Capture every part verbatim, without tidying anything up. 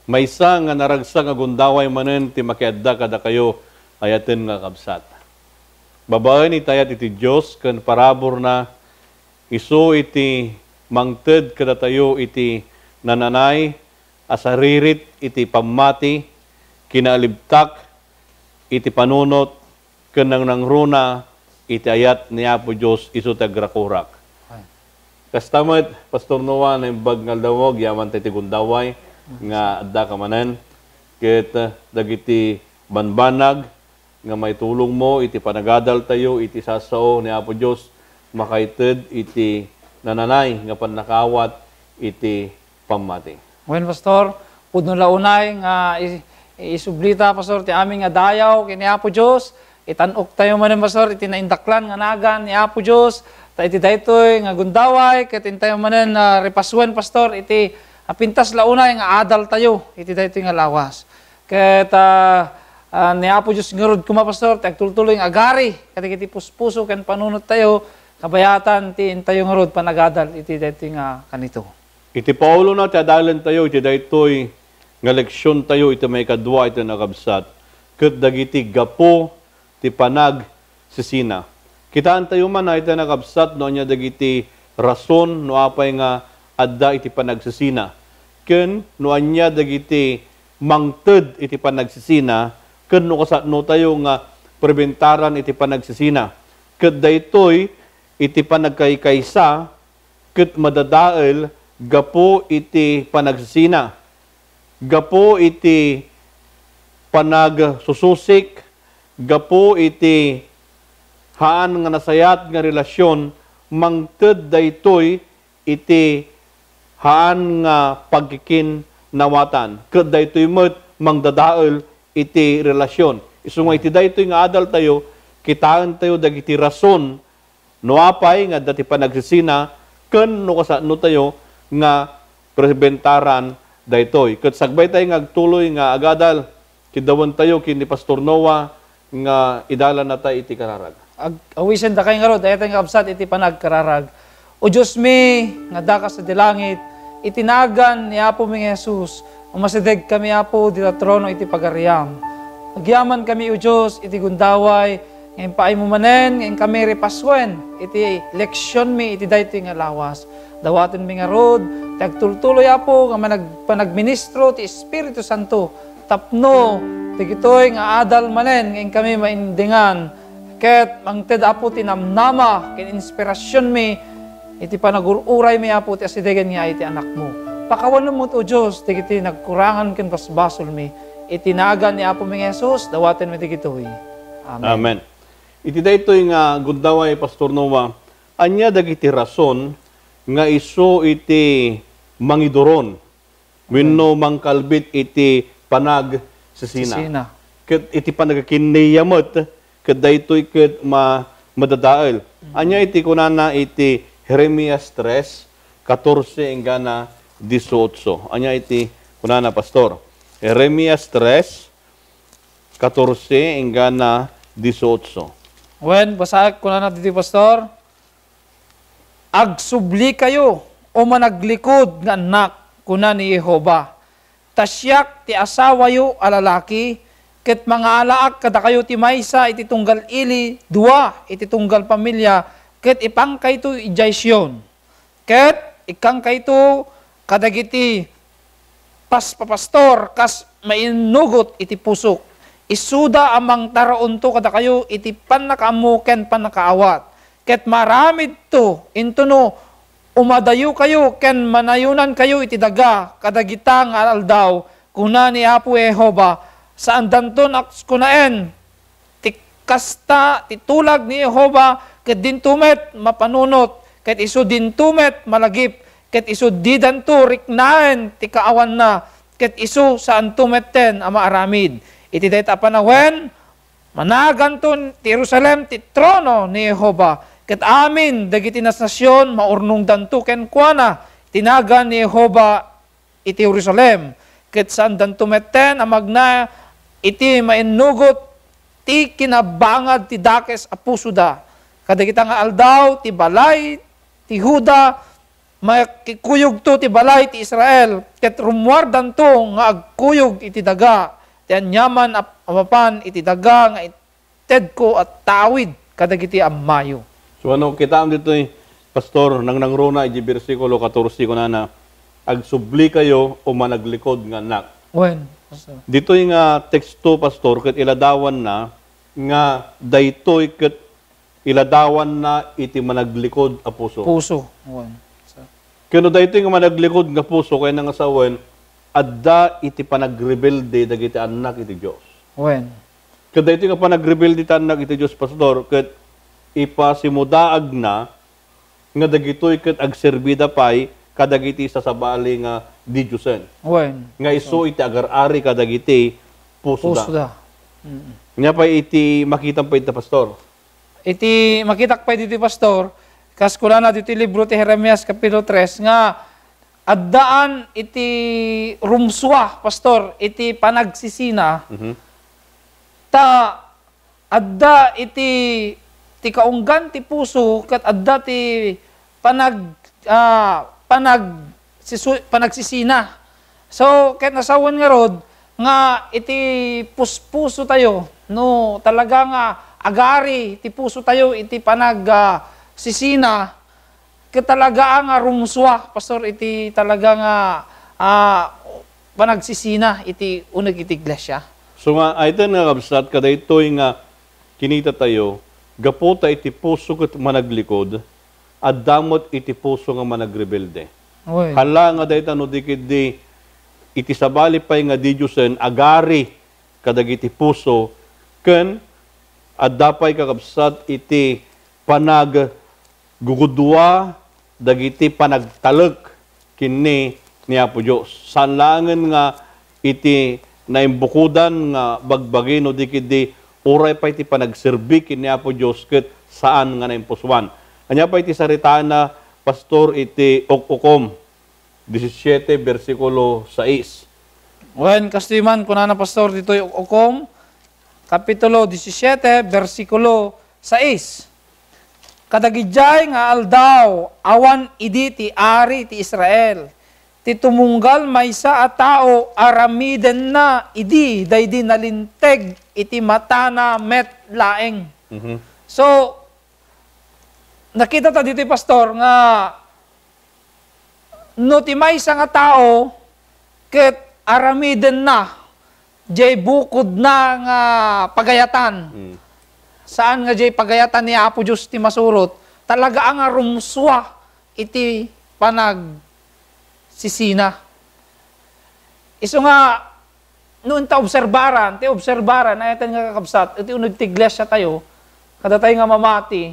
Maysa nga naragsak nga gundaway manen ti makiadda kadakayo, ayaten nga kabsat. Babaen iti ayat iti Dios ken paraburna, isu iti mangted kadatayo iti nananay a saririt iti pammati, kinaalibtak iti panunot, ken nangnangruna iti ayat ni Apo Dios isu ti agrakurak. Ay. Kasta met, Pastor Noah, naimbag nga aldaw, agyaman tayo ti gundaway nga adda ka manen, ket, eh, dagiti banbanag nga maitulongmo iti panagadal tayo iti sasao ni Apo Dios, makaited iti nananay nga pannakaawat iti pammati. Wen, Pastor, pudno la unay nga i-, isublita, Pastor, ti amin nga dayaw ken ni Apo Dios, itan-ok tayo manen, Pastor, iti naindaklan nga nagan ni Apo Dios, ta iti daytoy nga gundaway, ket intayo manen, ah, repasuen, Pastor, iti, ah, pintas la unay nga adal tayo iti daytoy nga lawas. Ket, ah, ah, ni Apo Dios ngarud koma, Pastor, ti agtultuloy nga agari kadagiti puspuso ken panunot tayo, kabayatan ti intayo ngarud panagadal iti daytoy nga kanito. Iti paulona ti adalen tayo iti daytoy nga leksion tayo iti maikadua iti nakabsat, ket dagiti gapu ti panagsisina. Kitaentayo man a iti nakabsat no ania dagiti rason no apay nga adda iti panagsisina, ken no ania dagiti mangted iti panagsisina, ken no kasano tayo nga prebentaran iti panagsisina. Ket daytoy iti panagkaykaysa ket madadael gapu iti panagsisina, gapu iti panagsususik, gapu iti haan nga nasayaat nga relasyon, mangted daytoy iti haan nga pagkikinnawatan, ket daytoy met mangdadael iti relasyon. Isu nga iti daytoy nga adaltayo, kitaentayo dagiti rason no apay nga adda ti panagsisina ken no kasanotayo nga prebentaran daytoy. Ket sagbay tayo nga agtuloy nga agadal, kiddawentayo ken ni Pastor Noah nga idalannata iti kararag. Ag-, awisen dakay ngarud, dayta nga kabsat iti panagkararag. O Diosmi, nga adda ka sadi langit, iti nagan ni Apomi nga Jesus, umasideg kami, Apo, dita trono iti pagariam. Agyaman kami, O Dios, iti gundaway, nga impaaymo manen nga inkami repasuen iti leksionmi iti daytoy nga lawas. Dawatenmi ngarud ti agtultuloy, Apo, nga manag-, panagministro ti Espiritu Santo tapno dagitoy nga adal manen nga inkami maindingan ket mangted, Apo, ti namnama ken inspirasionmi iti panagur-uraymi, Apo, ti asidegen nga ay ti Anakmo. Pakawanem met, O Dios, dagiti nagkurangan ken basbasolmi. Iti nagan ni Apomi nga Jesus, dawatenmi dagitoy. Amen. Amen. Iti daytoy nga gundaway, Pastor Noah, ania dagiti rason nga isu iti mangiduron wenno mangkalbit iti panagsisina? Sisina. Ket iti panagkinnea met, ket daytoy ket ma-, madadael. Ania iti kunana iti Jeremias tres, katorse enggana dieciocho? Ania iti kunana, Pastor? Jeremias tres, katorse enggana dieciocho. Wen, basaek, kunana ditoy, Pastor, "Agsublikayo, O managlikod nga annak," kuna ni Jehova, "ta siak ti asawayo a lalaki, ket mangaalaak kadakayo ti maysa iti tunggal ili, dua iti tunggal pamilia, ket ipankayto idiay Sion." Ket ikkankayto kadagiti paspapastor kas mainnugot iti pusok. Isuda a mangtaraonto kadakayo iti pannakaammo ken pannakaawat. Ket maaramidto intono umadayokayo ken manayonankayo iti daga kadagita nga aldaw, kuna ni Apo Jehova. Saandanton a kunaen ti kasta ti tulag ni Jehova, ket dinto met mapanunot, ket isu dinto met malagip, ket isu didanto riknaen ti kaawanna, ket isu saanto metten a maaramid. Iti dayta a panawen, managanto ti Jerusalem ti trono ni Jehova, ket amin dagiti nasnasion maurnongdanto kenkuana iti nagan ni Jehova iti Jerusalem, ket saandanto metten a magna iti mainnugot ti kinabangad ti dakes a pusoda. Kadagita nga aldaw, ti balay ti Juda makikuyogto ti balay ti Israel, ket rummuardanto nga agkuyog iti daga, ti aniaman a, a mapan iti daga nga itedko a tawid kadagiti ammayo. So, ano, kitaem ditoy, Pastor, nangnangruna iti bersikulo katorse, kunana, "Agsublikayo, O managlikod nga annak." Wen, Pastor. Ditoy nga teksto, Pastor, ket iladawanna nga daytoy ket iladawanna iti managlikod a puso. Puso. Wen. Ket no daytoy nga managlikod nga puso, kayatna nga sawen, adda iti panagrebelde dagiti annak iti Dios. Wen. Ket daytoy nga panagrebelde ti annak iti Dios, Pastor, ket ipasimudaagna nga dagitoy ket agserbida pay kadagiti sasabali nga didiosen. Wen. Nga isu iti agar-ari kadagiti pusoda. Pusoda. Mm. Ania pay iti makitam pay ita, Pastor? Iti makitak pay ditoy, Pastor, kas kunana ditoy libro ti Jeremias, Kapitulo tres, nga addaan iti rumsua, Pastor, iti panagsisina, Mhm. ta adda iti, ti kaunggan ti puso, ket adda ti panag-, ah, panag-, sisu-, panagsisina. So, ket nasawen ngarud nga iti puspuso tayo, no talaga nga agari ti puso tayo iti panag-, ah, sisina, ket talaga nga rumsua, Pastor, iti talaga nga, ah, panagsisina iti uneg iti iglesia. So nga, ayten nga kabsat, kadaytoy nga kinita tayo, gapu ta iti puso ket managlikod, adda met iti puso nga managrebelde. Oy. Hala nga dayta no di ketdi iti sabali pay nga didiosen agari kadagiti puso, ken adda pay kakabsat iti panag gugudua dagiti panagtalek kenni ni Apo Dios. Saan laengen nga iti naimbukodan nga bagbagi no di ketdi uray pay ti panagserbi kenni Apo Dios ket saan nga naimpusoan. Ania pay ti saritaenna, Pastor, iti Uk-ukom disisiete, bersikulo sais? Wen, kastoy man, kunana, Pastor, ditoy Uk-ukom, Kapitulo disisiete, bersikulo sais, "Kadagidiay nga aldaw, awan idi ti ari ti Israel, ti tumunggal maysa a tao, aramidenna idi daydi nalinteg iti matana met laeng." Mhm. So, nakita ta ditoy, Pastor, nga no ti maysa nga tao ket aramidenna jay bukodna nga pagayatan, Mm. saan nga jay pagayatan ni Apo Dios ti masurot, talaga nga rumsua iti panagsisina. Isu nga, no inta obserbaran, ti obserbaran, ayatan nga kakabsat, iti uneg ti iglesia tayo, kadatayo nga mamati,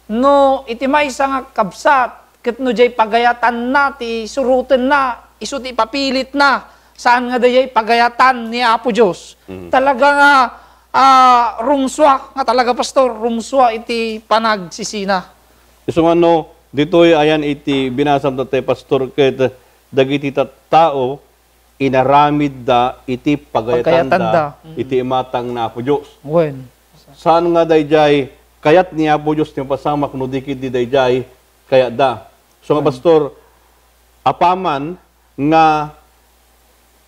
no iti maysa nga kabsat, ket no jay pagayatanna ti surotenna, isu ti ipapilitna, saan nga dayay pagayatan ni Apo Dios. Mhm. Talaga nga, ah, rumsua, nga talaga, Pastor, rumsua iti panagsisina. Isu nga no, ditoy ayan iti binasam tayo, Pastor, ket dagiti tattao, inaramidda iti pagayatanda, pagayatanda. Mm. Iti imatang na Apo Dios. Wen. Saan nga daydiay kayat ni Apo Dios ti mapasamak no di ketdi daydiay kayatda. So nga, Wen. Pastor, apaman nga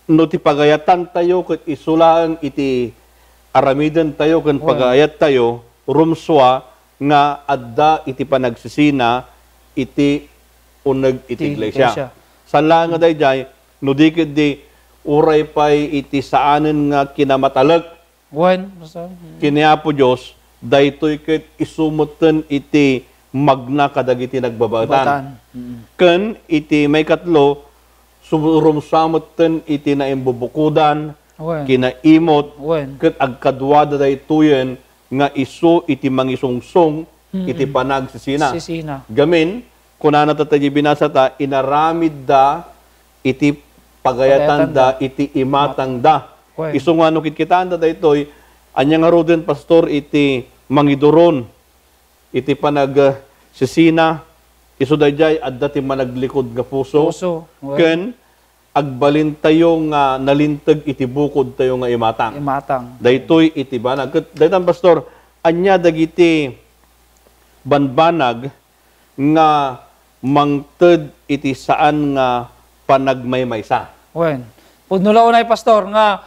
no ti pagayatantayo ket isu laeng iti aramidentayo ken Wen. Pagayattayo, rumsua nga adda iti panagsisina iti uneg iti Iti iglesia. Iglesia. Saan laeng nga daydiay, no di ketdi uray pay iti saanen nga kinamatalek Wen, Pastor. Mm. Ken ni Apo Dios, daytoy ket isu metten iti magna kadagiti nagbabaetan. Baetan. Mm. Ken iti maikatlo, su-, rumsua metten iti naimbubukodan, Wen. Kinaimot, Wen. Ket agkaduada daytoyen nga isu iti mangisungsong Mm. iti panagsisina. Sisina. Gamin, kunana tatta iti binasa ta, inaramidda iti pagayatanda, Pagayatanda. Iti imatangda. Wen. Isu nga no kitkitaanda daytoy, ania ngaruden, Pastor, iti mangiduron iti panagsisina, isu daydiay adda ti managlikod nga puso, Puso. Wen. Ken agbalintayo nga nalinteg iti bukodtayo nga imatang. Imatang. Daytoy iti banag. Ket daytan, Pastor, ania dagiti banbanag nga mangted iti saan nga panagmaymaysa. Wen. Pudno la unay, Pastor, nga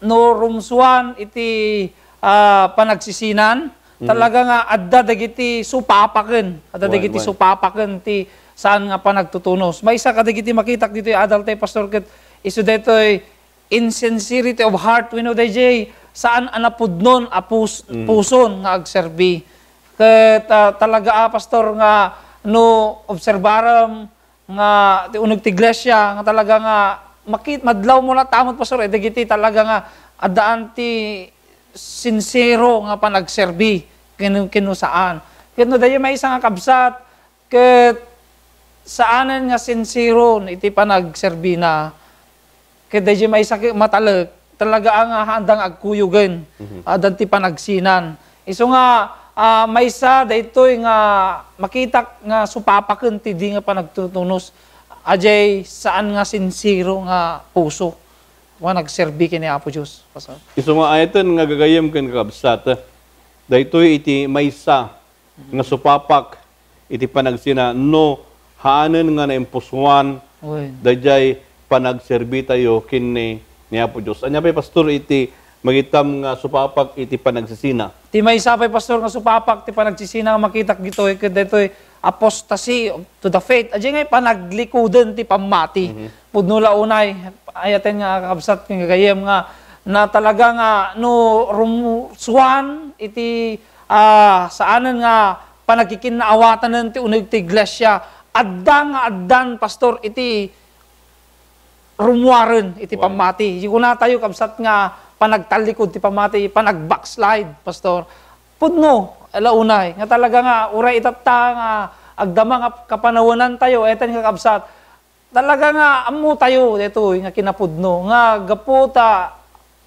no rumsuan iti, ah, panagsisinan, mhm, talaga nga adda dagiti supapaken. Adda, wen, dagiti, wen, supapaken ti saan nga panagtutunos. Maysa kadagiti makitak ditoy adal tayo, Pastor, ket isu daytoy insincerity of heart, wenno dayjay saan a napudnon a pus-, mm, puson nga agserbi. Ket, ah, talaga, ah, Pastor, nga no obserbarem nga ti uneg ti iglesia nga talaga nga makit-, madlawmo latta met, Pastor, eh, dagiti talaga nga addaan ti sinsero nga panagserbi ken, ken no saan. Ket no dayjay maysa nga kabsat, ket saanen nga sinsero iti panagserbina, ket dayjay maysa ket matalek, talaga nga haanda nga agkuyogen, mhm, addan ti panagsinan. Isu nga, ah, maysa daytoy nga makitak nga supapaken ti di nga panagtutunos, ajay saan nga sinsero nga puso. Wen, nagserbi ken ni Apo Dios, Pastor. Isu nga ayaten nga gagayyem ken kakabsat, daytoy iti maysa nga supapak iti panagsina no haanen nga naimpusuan, wen, dayjay panagserbitayo ken ni, ni Apo Dios. Ania pay, Pastor, iti makitam nga supapak iti panagsisina? Ti maysa pay, Pastor, nga supapak ti panagsisina nga makitak ditoy ket daytoy apostasy to the faith. Ajay ngay panaglikoden ti pammati. Mhm. Pudno la unay, ayaten nga kakabsat ken gagayyem nga na talaga nga no rumsuan iti, ah, saanen nga panagkikinnaawatanen ti uneg ti iglesia, adda nga addan, Pastor, iti rummuaren iti, wen, pammati. Di kunatayo, kabsat, nga panagtallikod ti pammati, panagbackslide, Pastor. Pudno la unay nga talaga nga uray itatta nga agdama nga kapanawenantayo, ayaten nga kabsat, talaga nga ammotayo daytoy nga kinapudno nga gapu ta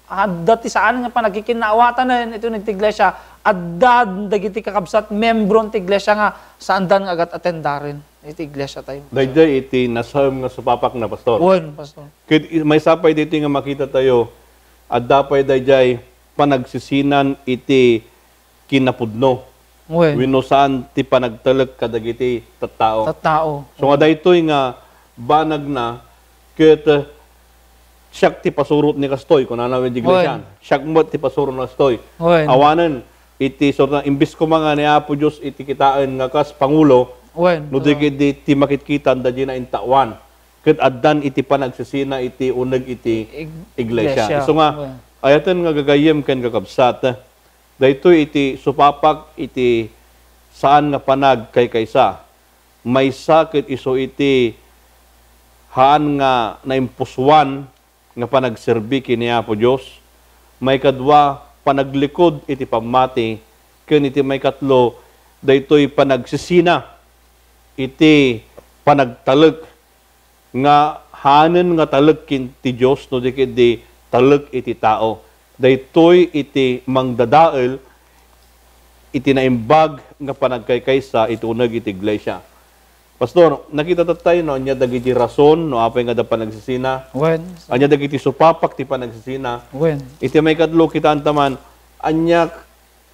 adda ti saan nga panagkikinnaawatanen iti uneg ti iglesia, adda dagiti kakabsat, membron ti iglesia nga saandan nga agat-atendaren iti iglesia tayo. Dayjay iti nasaem nga supapak na, Pastor. Wen, Pastor. Ket i-, maysa pay ditoy nga makita tayo, adda pay dayjay panagsisinan iti kinapudno. Wen. Wenno saan ti panagtalek kadagiti tattao. Tattao. So nga daytoy nga banagna ket, eh, siak ti pasurot ni kastoy, kunana wen di iglesia. Wen. Siak met ti pasurot ni kastoy. Wen. Awanen iti surna, imbes koma nga ni Apo Dios iti kitaen nga kas pangulo, wen, no di, oo, ket di ti makitkitan da di naintawan. Ket addan iti panagsisina iti uneg iti ig-, iglesia. Iglesia. Isu nga, wen, ayaten nga gagayyem ken kakabsat, daytoy iti supapak iti saan nga panagkaykaysa. Maysa ket isu iti haan nga naimpusuan nga panagserbi ken ni Apo Dios. Maikadua, panaglikod iti pammati. Ken iti maikatlo, daytoy panagsisina iti panagtalek nga haanen nga talek ken ti Dios no di ketdi talek iti tao. Daytoy iti mangdadael iti naimbag nga panagkaykaysa iti uneg iti iglesia. Pastor, nakita tayo no ania dagiti rason no apay nga adda panagsisina? Wen. Ania dagiti supapak ti panagsisina? Wen. Iti maikatlo, kitaentaman, ania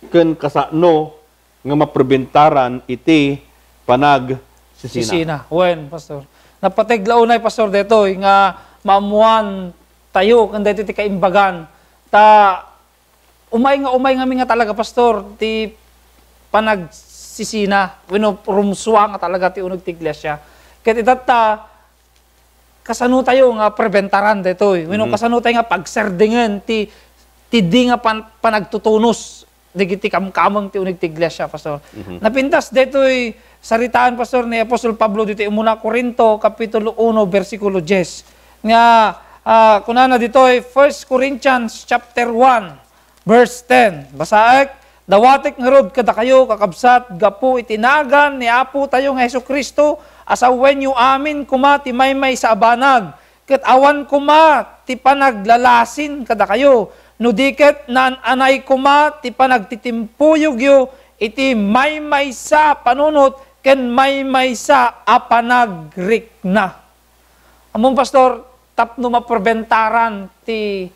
ken kasano nga maprobentaran iti panagsisina. Sisina. Wen, Pastor. Napateg la unay, Pastor, detoy nga maammoan tayo ken daytoy ti kaimbagan. Ta umay nga, umay ngamin nga talaga, Pastor, ti panagsisina wenno rumsua nga talaga ti uneg ti iglesia. Ket itatta, kasano tayo nga prebentaran daytoy? Wenno, mhm, kasano tayo nga pagserdingen ti, ti di nga pan-, panagtutunos dagiti kamkameng ti uneg ti iglesia, Pastor? Mhm. Napintas daytoy saritaan, Pastor, ni Apostol Pablo ditoy umuna Corinto, Kapitulo uno, bersikulo dies, nga, ah, kunana ditoy, First Corinthians chapter one, Verse ten, basaek, "Dawatek ngarud kadakayo, kakabsat, gapu iti nagan ni Apo tayo nga Jesu-Cristo, a sawenyo amin koma ti maymaysa a banag, ket awan koma ti panaglalasin kadakayo, no di ket naan-anay koma ti panagtitimpuyogyo iti maymaysa a panunot ken maymaysa a panagrikna." Ammom, Pastor, tapno maprobentaran ti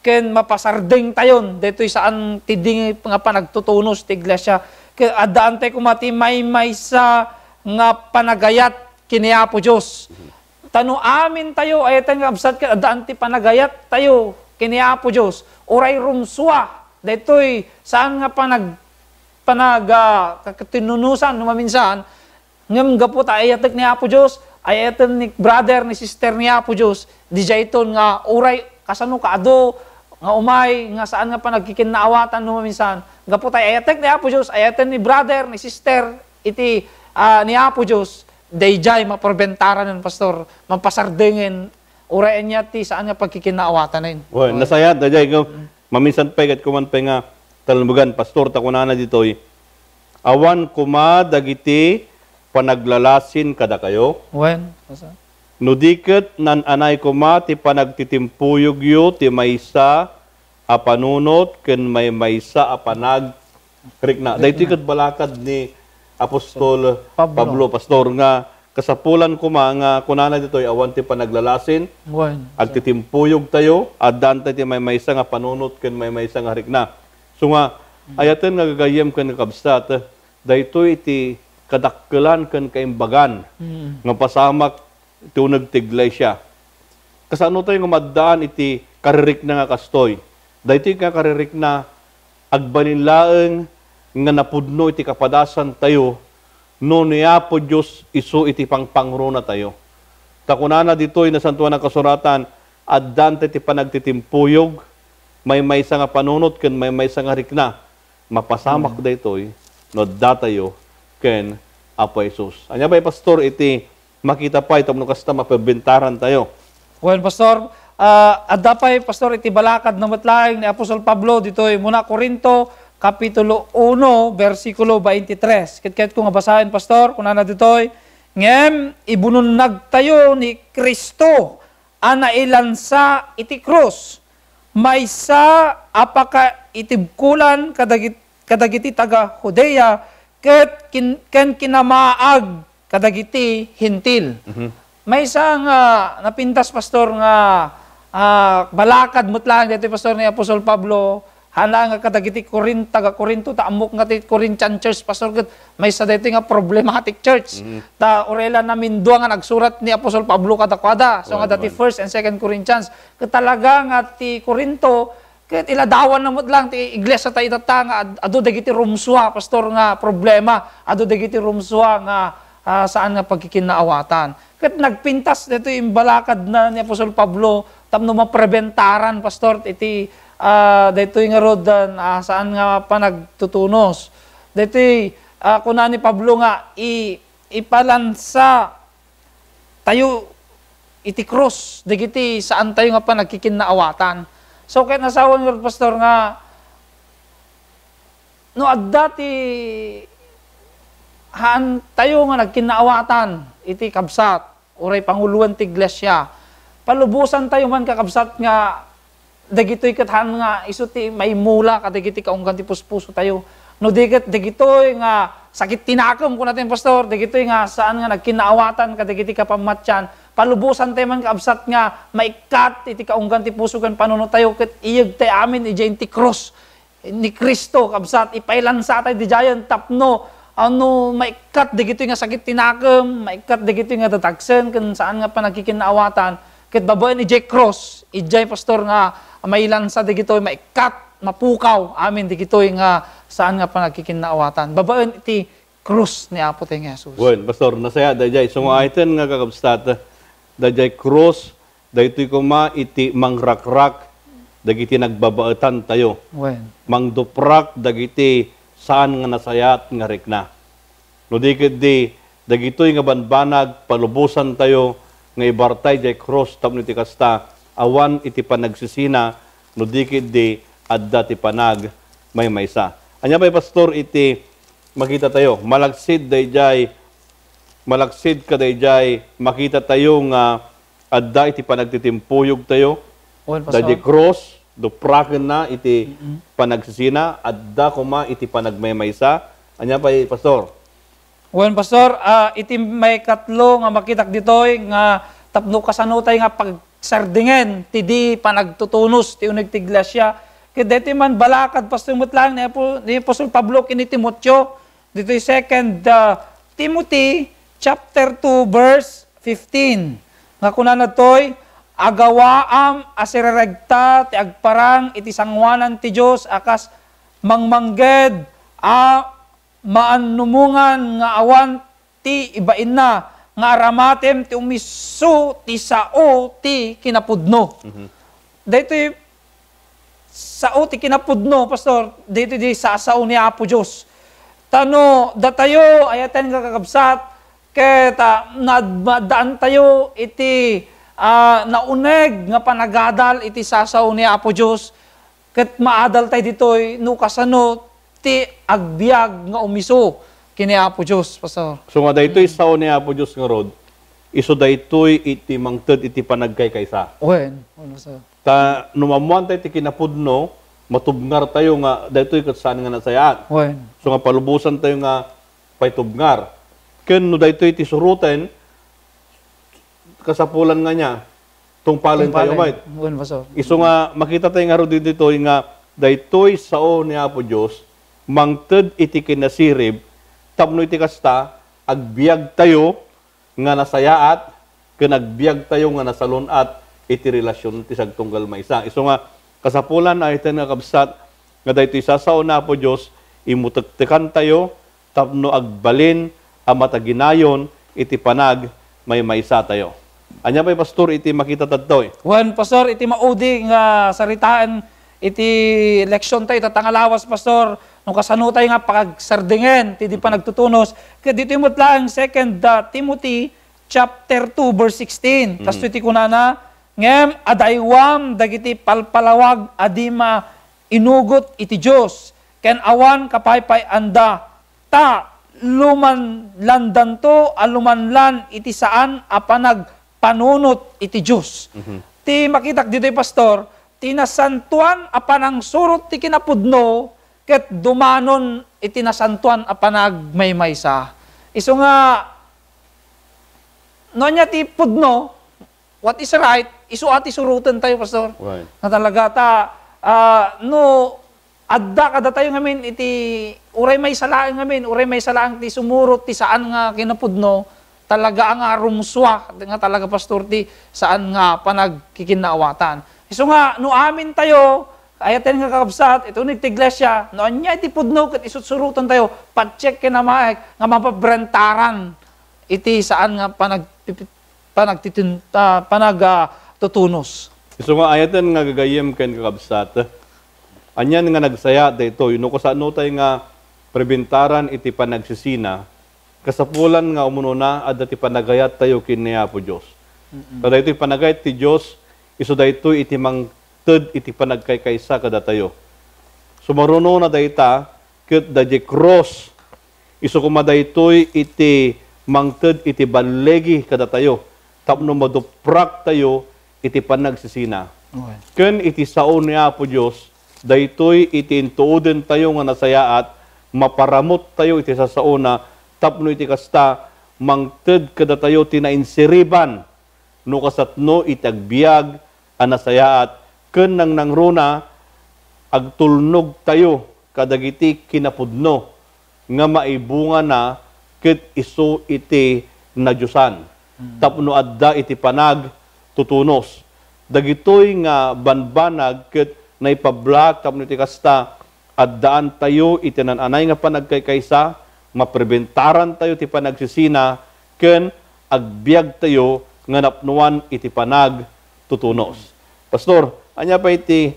ken mapasardengtayon daytoy saan ti di nga panagtutunos ti iglesia. Ket addaan tayo koma ti maymaysa nga panagayat ken ni Apo Dios. Ta no amin tayo, ay-ayaten nga kabsat ket addaan ti panagayat tayo ken ni Apo Dios. Uray rumsua, daytoy saan nga panag-, panag-, ah, katinunusan no maminsan, ngem gapu ta ay-ayatek ni Apo Dios, ay-ayaten ni brother, ni sister ni Apo Dios, dijayton nga uray kasano kaadu nga umay nga saan nga panagkikinnaawatan no maminsan, gapu ta ay-ayatek ni Apo Dios, ay-ayaten ni brother, ni sister, iti, ah, ni Apo Dios, dayjay maprobentaranen, Pastor, mapasardengen, uray ania ti saan nga pagkikinnaawatanen. Well, nasayaat dayjay, no? Maminsan pay, ket kuman pay nga talmegan, Pastor, ta kunana ditoy, awan koma dagiti panaglalasin kadakayo. Wen, Pastor. No di ket nan-anay koma ti panagtitimpuyogyo ti maysa a panunot ken maymaysa a panag-, rikna. Daytoy ket balakad ni Apostol Pablo. Pablo, Pastor, nga kasapulan koma nga kunana ditoy, awan ti panaglalasin, wen, agtitimpuyog tayo, addaan tayo ti maymaysa nga panunot ken maymaysa nga rikna. So nga, mm, ayaten nga gagayyem ken kakabsat, daytoy iti kadakkelan ken kaimbagan, mm, nga pasamak ti uneg ti iglesia. Kasano tayo nga maaddaan iti karirikna nga kastoy? Daytoy nga karirikna, agbalin laeng nga napudno iti kapadasantayo no ni Apo Dios isu iti pangpangronatayo. Ta kunana ditoy Nasantoan a Kasuratan, addaan tayo ti panagtitimpuyog, maymaysa nga panunot ken maymaysa nga rikna. Mapasamak daytoy no addatayo ken Apo Jesus. Ania pay, Pastor, iti makita pay tapno kasta maperbentaran tayo? Wen, Pastor, ah, adda pay, Pastor, iti balakad na met laeng ni Apostol Pablo ditoy muna Corinto, Kapitulo uno, bersikulo twenty-three. Ket kayatko nga basaen, Pastor, kunana ditoy, ngem ibunonnagtayo ni Cristo a nailansa iti krus, maysa a pakaitibkolan kadagit-, kadagiti taga-Judea ket kin-, ken kinamaag kadagiti Hentil. Mhm. Maysa nga napintas, Pastor, nga, ah, balakad met laeng daytoy, Pastor, ni Apostol Pablo, haan nga kadagiti Corin-, taga-Corinto, ta ammok nga ti Corinthian church, Pastor, ket maysa daytoy nga problematic church. Mhm. Ta uray la namindua nga nagsurat ni Apostol Pablo kadakuada. So nga dati First and Second Corinthians. Ket talaga nga ti Corinto, ket iladawanna met laeng ti iglesia ta itatta nga ad-, adu dagiti rumsua, Pastor, nga problema, adu dagiti rumsua nga, ah, saan nga pagkikinnaawatan. Ket nagpintas daytoy imbalakadna ni Apostol Pablo tapno mapreventaran, Pastor, iti, ah, daytoy ngarud, ah, saan nga panagtutunos. Daytoy, ah, kuna ni Pablo nga i-, ipalansa tayo iti krus dagiti saan tayo nga panagkikinnaawatan. So, ket nasawen ngarud, Pastor, nga no adda ti haan tayo nga nagkinnaawatan iti kabsat, uray panguloen ti iglesia, palubosan tayo man, kakabsat, nga dagitoy ket haan nga isu ti maimula kadagiti kaunggan ti puspuso tayo. No di ket dagitoy nga sakit ti nakem, kuna ti Pastor, dagitoy nga saan nga nagkinnaawatan kadagiti kapammatian, palubosan tayo man, kakabsat, nga maikkat iti kaunggan ti puso ken panunot tayo ket iyeg tayo amin idiay ti krus ni Cristo, kabsat, ipailansa tayo didiayen tapno, ano, maikkat dagitoy nga sakit ti nakem, maikkat dagitoy nga dadagsen, ken saan nga panagkikinnaawatan, ket babaen idiay krus, idiay, Pastor, nga mailansa dagitoy, maikkat, mapukaw, amin dagitoy nga saan nga panagkikinnaawatan. Babaen iti krus ni Apo tayo nga Jesus. Wen, Pastor, nasayaat dayjay. So, nga ayten nga kakabsat, dayjay krus, daytoy koma iti mangrakrak dagiti nagbabaetan tayo. Wen. Mangduprak dagiti saan nga nasayaat nga rikna. No di ketdi, dagitoy nga banbanag, palubosan tayo nga ibartay jay krus tapno iti kasta, awan iti panagsisina, no di ketdi, adda ti panag maymaysa. Ania pay, Pastor, iti makita tayo? Malagsid dayjay, malagsid kadayjay makita tayo nga adda iti panagtitimpuyog tayo. Wen, Pastor. Dayjay krus, duprakenna iti Mm-mm. panagsisina, adda koma iti panagmaymaysa. Ania pay, Pastor? Wen, Pastor, ah, iti maikatlo nga makitak ditoy nga tapno kasano tayo nga pagsardingen ti di panagtutunos ti uneg ti iglesia. Ket daytoy man balakad, Pastor, met laeng ni Apo-, ni Apostol Pablo ken ni Timoteo, ditoy Second, ah, Timothy, chapter two, verse fifteen, nga kunana ditoy, "Agawaam a sireregta ti agparang iti sangoanan ti Dios a kas mangmangged a maannumongan nga awan ti ibainna, nga aramatem ti umiso ti sao ti kinapudno." Mhm. Daytoy sao ti kinapudno, Pastor, daytoy di sasao ni Apo Dios. Ta no datayo, ayaten nga kakabsat, ket, ah, naad-, maaddaantayo iti, ah, nauneg nga panagadal iti sasao ni Apo Dios, ket maadal tayo ditoy no kasano ti agbiag nga umiso ken ni Apo Dios, Pastor. So nga daytoy sao ni Apo Dios ngarud, isu daytoy iti mangted iti panagkaykaysa. Wen, wen, Pastor. Ta no maammoan tayo ti kinapudno, matubngar tayo nga daytoy ket saan nga nasayaat. Wen. So nga palubosan tayo nga paitubngar. Ken no daytoy ti suroten, kasapulan nga ania, tungpalen tayo met. Wen, Pastor. Isu nga makita tayo ngarud ditoy nga daytoy sao ni Apo Dios, mangted iti kinasirib, tapno iti kasta, agbiag tayo nga nasayaat, ken agbiag tayo nga nasalun-at iti relasyon ti sagtunggal maysa. Isu nga kasapulan, ayaten nga kabsat, nga daytoy sasao ni Apo Dios, imutektekan tayo tapno agbalin a mataginayon iti panagmaymaysa tayo. Ania pay, Pastor, iti makita tadtoy? Wen, Pastor, iti maudi nga saritaen iti leksion tayo, ita nga lawas, Pastor, no kasano tayo nga pagsardingen ti di panagtutunos. Ket ditoy met laeng Second, ah, Timothy chapter two, verse sixteen. Mhm. Kastoy ti kunana, "Ngem adaywam dagiti palpalawag a di ma-, inugot iti Dios, ken awan kapaypay-anda, ta lumanlandanto a lumanlan iti saan a panagpanunot iti Dios." Mhm. Ti makitak ditoy, Pastor, ti nasantoan a panangsurot ti kinapudno ket dumanon iti nasantoan a panagmaymaysa. Isu nga, no ania ti pudno, what is right, isu a ti suroten tayo, Pastor. Right. Nga talaga ta, ah, no adda kadatayo ngamin iti, uray maysa laeng ngamin, uray maysa laeng ti sumurot ti saan nga kinapudno, talaga nga rumsua, nga talaga, Pastor, ti saan nga panagkikinnaawatan. Isu nga, no amin tayo, ayaten nga kakabsat, iti uneg ti iglesia, no ania iti pudno ket isutsuroten tayo, patse ken amaek nga mapabrentaran iti saan nga panag-, panagtitin-, ah, panag-, ah, tutunos. Isu nga ayaten nga gagayyem ken kakabsat, anian nga nagsaya daytoy, no kasano tay nga prebentaran iti panagsisina, kasapulan nga umunona adda ti panagayat tayo ken ni Apo Dios. Mm-mm. Ta daytoy panagayat ti Dios, isu daytoy iti mangted iti panagkaykaysa kadatayo. Sumarunona dayta, ket daydiay krus, isu koma daytoy iti mangted iti balligi kadatayo tapno madupraktayo iti panagsisina. Amen. Ken iti sao ni Apo Dios, daytoy iti intuodentayo nga nasayaat, maparamuttayo iti sasaona tapno iti kasta, mangted kadatayo ti nainsiriban no kasatno iti agbiag a nasayaat ken nangnangruna, agtulnogtayo kadagiti kinapudno nga maibungana ket isu iti nadiosan, mm, tapno adda iti panagtutunos. Dagitoy nga banbanag ket naipablaak tapno iti kasta, addaantayo iti naan-anay nga panagkaykaysa, maprebentarantayo ti panagsisina, ken agbiagtayo nga napnoan iti panagtutunos. Pastor, ania pay ti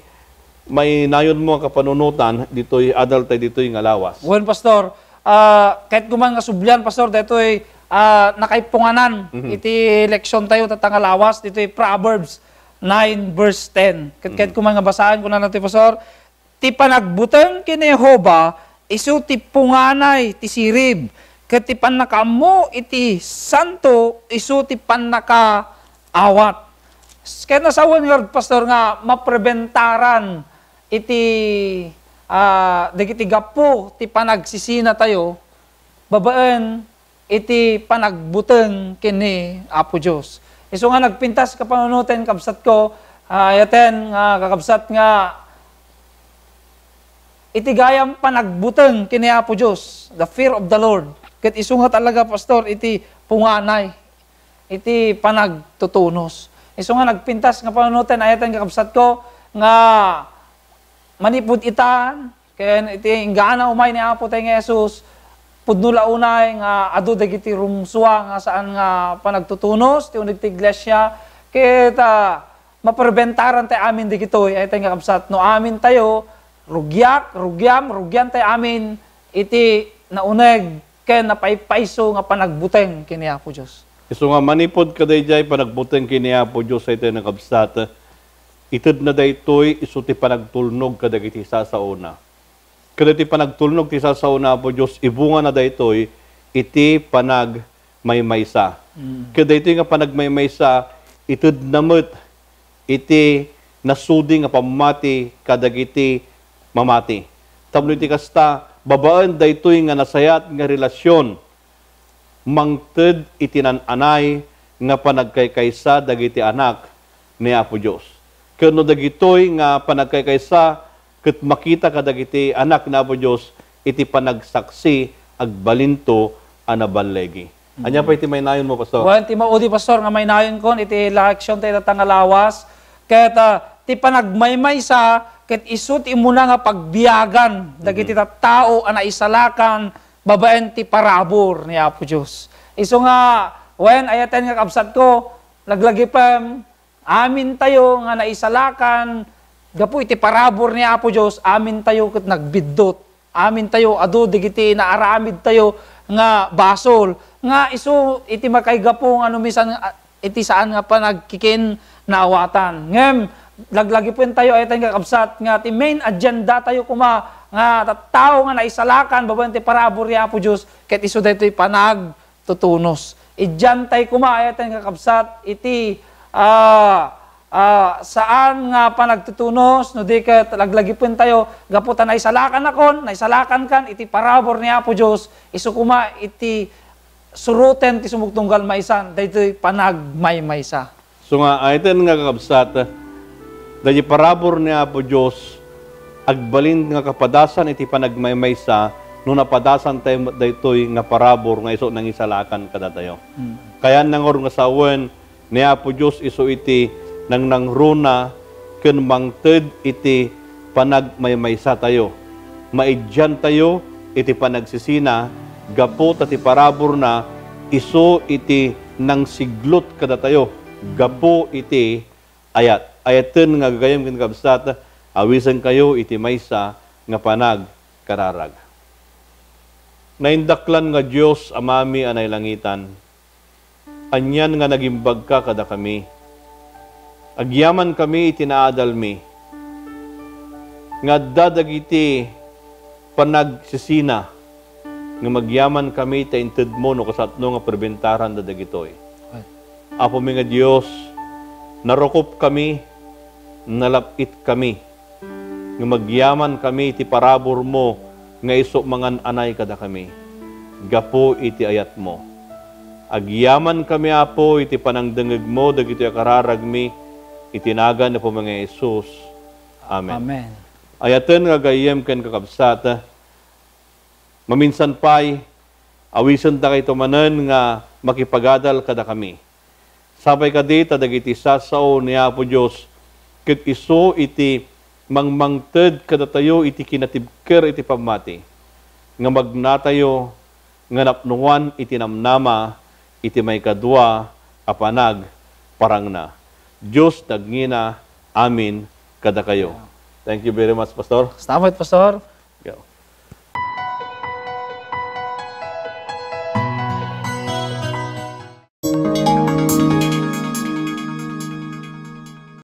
mainayonmo a kapanunotan ditoy adal tay ditoy nga lawas? Wen, Pastor, ah, ket kuman nga sublian, Pastor, daytoy, ah, nakaipunganan, mhm, iti leksion tayo, ita nga lawas, ditoy Proverbs nine verse ten. Ket, ket, mhm, kuman nga basaen, kunana ti Pastor, "Ti panagbuteng ken ni Jehovah, isu ti punganay ti sirib, ket ti pannakaammo iti santo, isu ti pannakaawat." Ket nasawen nga, Pastor, nga maprebentaran iti, ah, dagiti gapu ti panagsisina tayo babaen iti panagbuteng ken ni Apo Dios. Isu nga nagpintas kapanunoten, kabsatko, ah, ayaten nga kakabsat nga iti gayam panagbuteng ken ni Apo Dios, the fear of the Lord. Ket isu nga talaga, Pastor, iti punganay, iti panagtutunos. Isu nga nagpintas nga panunoten, ay-ayaten, kakabsatko, nga manipud itan, ken iti inggana umay ni Apo tayo nga Jesus, pudno la unay nga adu dagiti rumsua nga saan nga panagtutunos ti uneg ti iglesia, ket, ah, maperbentaran tay amin dagitoy, ay-ayaten, kakabsat, no amin tayo, rugiak, rugiam, rugian tay amin iti nauneg ken napaypayso nga panagbuteng ken ni Apo Dios. Isu nga manipud kadaydiay panagbuteng ken ni Apo Dios, ay-ayaten, kakabsat, itedna daytoy isu ti panagtulnog kadagiti sasaona. Kadagiti panagtulnog ti sasaona, Apo Dios, ibungana daytoy iti panagmaymaysa. Mm. Kadaytoy nga panagmaymaysa, itedna met iti nasudi nga pammati kadagiti mamati. Tapno iti kasta, babaen daytoy nga nasayaat nga relasyon, mangted iti naan-anay nga panagkaykaysa dagiti anak ni Apo Dios. Ken no dagitoy nga panagkaykaysa ket makita kadagiti anak ni Apo Dios iti panagsaksi, agbalinto a naballigi. Ania pay ti mainayon mo, Pastor? Wen, ti maudi, Pastor, nga mainayonkon iti leksion tayo ita nga lawas, ket, ah, ti panagmaymaysa, ket isu ti immuna nga pagbiagan dagiti tattao a naisalakan babaen ti parabur ni Apo Dios. Isu nga, wen, ay-ayaten, kakabsatko, laglagipem, amintayo nga naisalakan gapu iti parabur ni Apo Dios, amintayo ket nagbiddut. Amintayo, adu dagiti naaramidtayo nga basol, nga isu iti makaigapu nga numisan, ah, iti saan nga panagkikinnaawatan. Ngem, laglagipentayo, ay-ayaten, kakabsat, nga ti main agenda tayo koma nga tattao nga naisalakan babaen ti parabur ni Apo Dios, ket isu daytoy panagtutunos. Idiantay koma, ay-ayaten, kakabsat, iti, ah, ah, saan nga panagtutunos, no di ket laglagipentayo, gapu ta naisalakanakon, naisalakankan iti parabur ni Apo Dios, isu koma iti suroten ti sumugtunggal maisan, daytoy panagmaymaysa. Isu nga, ay-ayaten nga kakabsat, daydi parabur ni Apo Dios, agbalin nga kapadasan iti panagmaymaysa no napadasan tayo met daytoy nga parabur nga isu nangisalakan kadatayo. Mm. Kayaat ngarud nga sawen ni Apo Dios isu iti nangnangruna ken mangted iti panagmaymaysatayo. Maidiantayo iti panagsisina gapu ta ti paraburna isu iti nangsiglot kadatayo gapu iti ayat. Ayaten nga gagayyem ken kabsat, awisenkayo iti maysa nga panagkararag. Naindaklan nga Dios, Amami a nailangitan, anian nga nagimbagka kadakami. Agyamankami iti naadalmi nga adda dagiti panagsisina nga magyamankami ta intedmo no kasatno nga perbentaranda dagitoy. Apomi nga Dios, narukopkami, nalap-itkami. nga magyamankami iti paraburmo nga isu mangan-anay kadakami gapu iti ayatmo. Agyamankami, Apo, iti panangdengngegmo dagitoy a kararagmi, iti nagan ni Apomi nga Jesus. Amen. Amen. Ayaten nga gayyem ken kakabsat, maminsan pay, awisendakayto manen nga makipagadal kadakami. Sapay kadi ta dagiti sasao ni Apo Dios ket isu iti mangmangted kadatayo iti kinatibker iti pammati, nga magnatayo nga napnuan iti namnama iti maikadua a panagparangna. Dios nagngina amin kadakayo. Thank you very much, Pastor. Salamat, Pastor. Go.